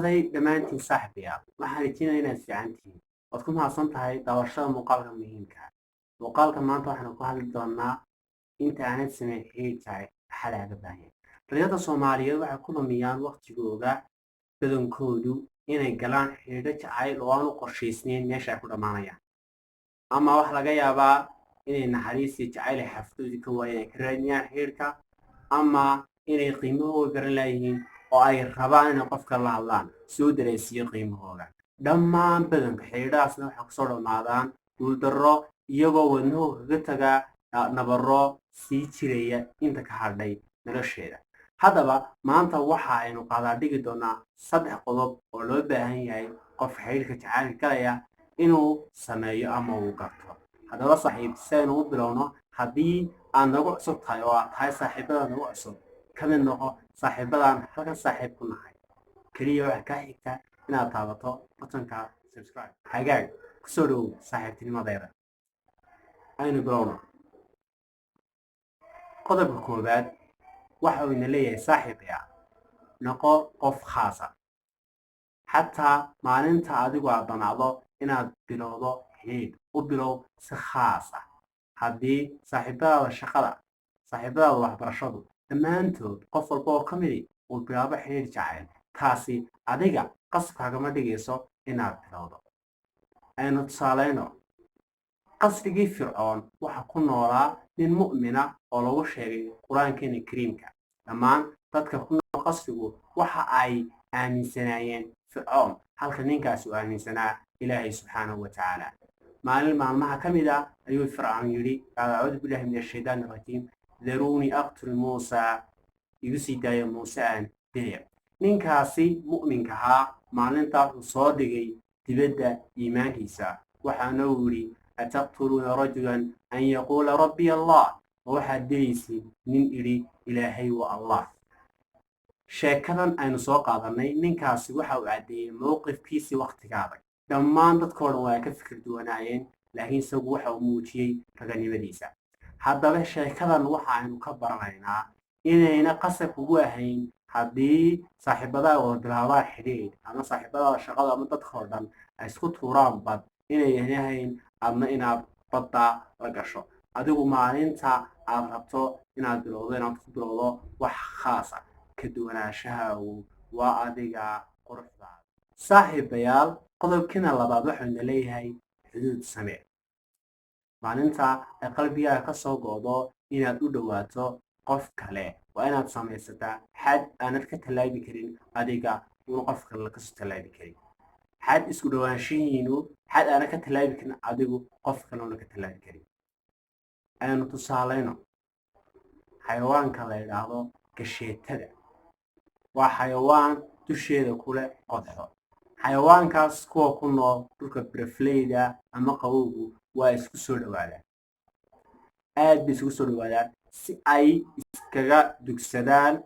Dhammaantiin saaxiibayaal, waxaan rajeynayaa inaad fiican tihiin. Waad ku mahadsan tahay daawashada muuqaalka muhiimka ah. Muuqaalka maanta waxaanu ku hadli doonaa inta aanad sameyn xiriir jacayl, maxaa laaga baahan yahay. Dhalinyarada Soomaaliyeed waxay ku lumiyaan waqtigooda badankoodu inay galaan xiriirro jacayl oo aan u qorshaysnayn meesha ay ku dhammaanayaan, ama waxaa laga yaabaa inay naxariis iyo jacayl ay xaafadoodii ka waayeen ay ka raadinayaan xiriirka, ama inay qiimahooga garan laayihiin oo ay rabaan inay qofka la hadlaan soo dareensiiyo qiimahooga. Dhammaan badanka xiriiradaasna waxay kusoo dhammaadaan guuldarro, iyagoo wadnahooga kaga tagaa nabaro sii jiraya inta ka hadhay nolosheeda. Haddaba maanta waxa aynu qaadaa dhigi doonaa saddex qodob oo loo baahan yahay qof xiriirka jacaylka galaya inuu sameeyo ama uu garto. Haddaba saaxiib, si aynu u bilowno, haddii aad nagu cusub tahay oo aad tahay saaxiibada nagu cusub, ka mid noqo saaxiibadan halkan saaxiib ku nahay. Keliya waxaa kaa xigta inaad taabato buttonka subscribe. Hagaag, kusoo dhowow saaxiibtinimadeeda. Aynu bilowno. Qodobka koowaad waxa uu ina leeyahay, saaxiibaya, noqo qof khaasa. Xataa maalinta adigu aad damacdo inaad bilowdo xidhiidh, u bilow si khaas ah. Haddii saaxiibadaada shaqada, saaxiibadaada waxbarashadu, dhammaantood qof walba oo ka midi uu bilaabo xidhiidh jacayl, taasi adiga qasab kaagama dhigayso inaad bilowdo. Aynu tusaalayno: qasrigii Fircoon waxaa ku noolaa nin mu'mina oo lagu sheegay Qur-aankeena Kariimka. Dhammaan dadka ku nool qasrigu waxa ay aaminsanaayeen Fircoon, halka ninkaasi uu aaminsanaa Ilaahay subxaanahu wa tacaala. Maalin maalmaha ka mid ah ayuu Fircoon yidhi: "Acuudu billahi min ashaytaan arajiim, daruunii aqtul Muusa, igu sii daayo Muuse aan dilaya." Ninkaasi mu'minka ahaa maalintaa wuxuu soo dhigay dibadda iimaankiisa, waxaana uu yidhi: "Ataqtuluuna rajulan an yaquula rabbiy Allah? Ma waxaad dilaysiin nin idhi Ilaahay waa Allah?" Sheekadan aynu soo qaadanay, ninkaasi waxa uu caddeeyey mowqifkiisii wakhtiga adag. Dhammaan dadkoo dhan waa ay ka fikir duwanaayeen, laakiin isagu waxa uu muujiyey raganimadiisa. Haddaba sheekadan waxa aynu ka baranaynaa inayna qasab kugu ahayn haddii saaxiibadaha wada bilaabaan xidhiidh, ama saaxiibadaada shaqada, ama dadkoo dhan ay isku tuuraan bad, inaynan ahayn adna inaad badda la gasho. Adigu maalinta aad rabto inaad bilowdo, inaad ku bilowdo wax khaasa. Ka duwanaashahaagu waa adiga quruxdaada. Saaxiibayaal, qodobkiina labaad waxayna leeyahay: xuduud samee. Maalinta ay qalbigaaga ka soo go'do inaad u dhowaato qof kale, waa inaad samaysataa xad aanad ka tallaabi karin adiga, una qof kale kasoo tallaabi karin. Xad isku dhowaanshihiinu, xad aanad ka tallaabi karin adigu, qof kale una ka tallaabi karin. Aynu tusaalayno: xayawaanka la yidhaahdo gasheetada waa xayawaan dusheeda kuleh qodxo. Xayawaankaas kuwa ku nool dhulka barafleyda ama qabowgu waa isku soo dhowaadaan, aad bay isugu soo dhowaadaan si ay iskaga dugsadaan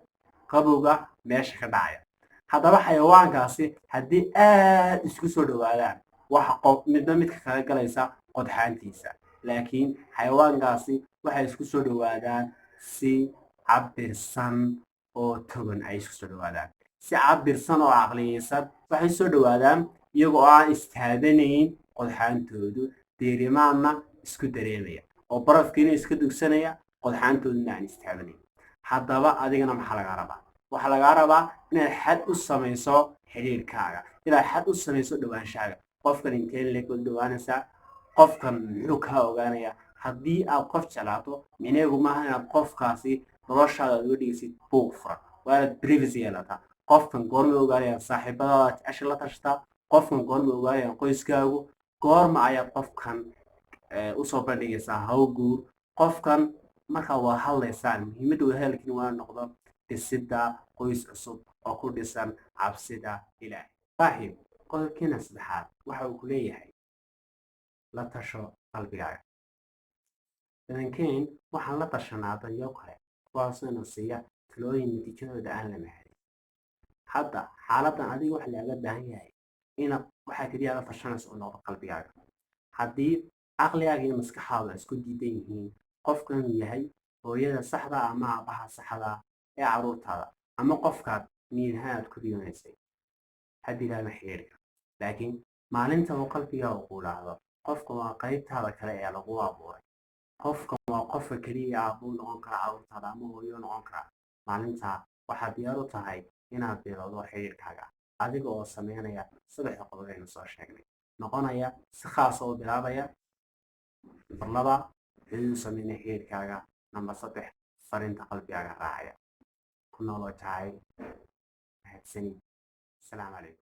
qabowga meesha ka dhacaya. Haddaba xayawaankaasi haddii aad isku soo dhowaadaan, waxa qof midba midka kaga galaysa qodxaantiisa. Laakiin xayawaankaasi waxay isku soo dhowaadaan si cabirsan oo togan ay isku soo dhowaadaan, si cabirsan oo caqliyeysan. Waxay soo dhowaadaan iyagoo aan istaabanayn qodxaantoodu, diirimaadna isku dareemaya oo barafkiina iska dugsanaya, qodxaantooduna aan istaabanayn. Haddaba adigana maxaa lagaa rabaa? Waxaa lagaa rabaa inaad xad u samayso xidhiirkaaga, inaad xad u samayso dhawaanshaaga. Qofkan intee leeg baad u dhawaanaysaa? Qofkan muxuu kaa ogaanayaa? Haddii aad qof jeclaato, micnaheedu maaha inaad qofkaasi noloshaada aad uga dhigaysid buuq furan. Waa inaad privacy yeelataa. Qofkan goorma ogaanayaan saaxiibadaada jecesha la tashataa? Qofkan goorma ogaanayaan qoyskaagu? Goorma ayaad qofkan usoo bandhigaysaa hawl guur? Qofkan markaad wada hadlaysaan, muhiimadda wada hadalkiin waa noqdo dhisidda qoys cusub oo ku dhisan cabsida Ilaahay. Saaxiib, qodobkiina saddexaad waxa uu ku leeyahay: la tasho qalbigaaga. Badankeen waxaan la tashanaa danyo kale, kuwaasoo na siiya talooyin natiijadooda aan la mahadin. Hadda xaaladdan adiga waxa laaga baahan yahay inaad waxaa keliya la tashanayso oo noqdo qalbigaaga. Haddii caqligaaga iyo maskaxdaadu ay isku diidan yihiin qofkan inuu yahay hooyada saxda ama aabaha saxda ee carruurtaada, ama qofkaad niyad ahaan aad ku riyoonaysay. Ha bilaabin xidhiidhka, laakiin maalinta uu qalbigaaga ku idhaahdo qofka waa qaybtaada kale ee lagu abuuray, qofkan waa qofka keliya aabuu noqon kara carruurtaada ama hooyo noqon kara, maalintaa waxaad diyaar u tahay inaad bilowdo xidhiidhkaaga, adiga oo sameynaya saddexda qodob aynu soo sheegnay, noqonaya si khaasa oo bilaabaya. Number 2, xuduud sameynaya xidhiidhkaaga. Number 3, fariinta qalbigaaga raacaya. Ku nooloo jacayl. Mahadsanid. Asalaamu calaykum.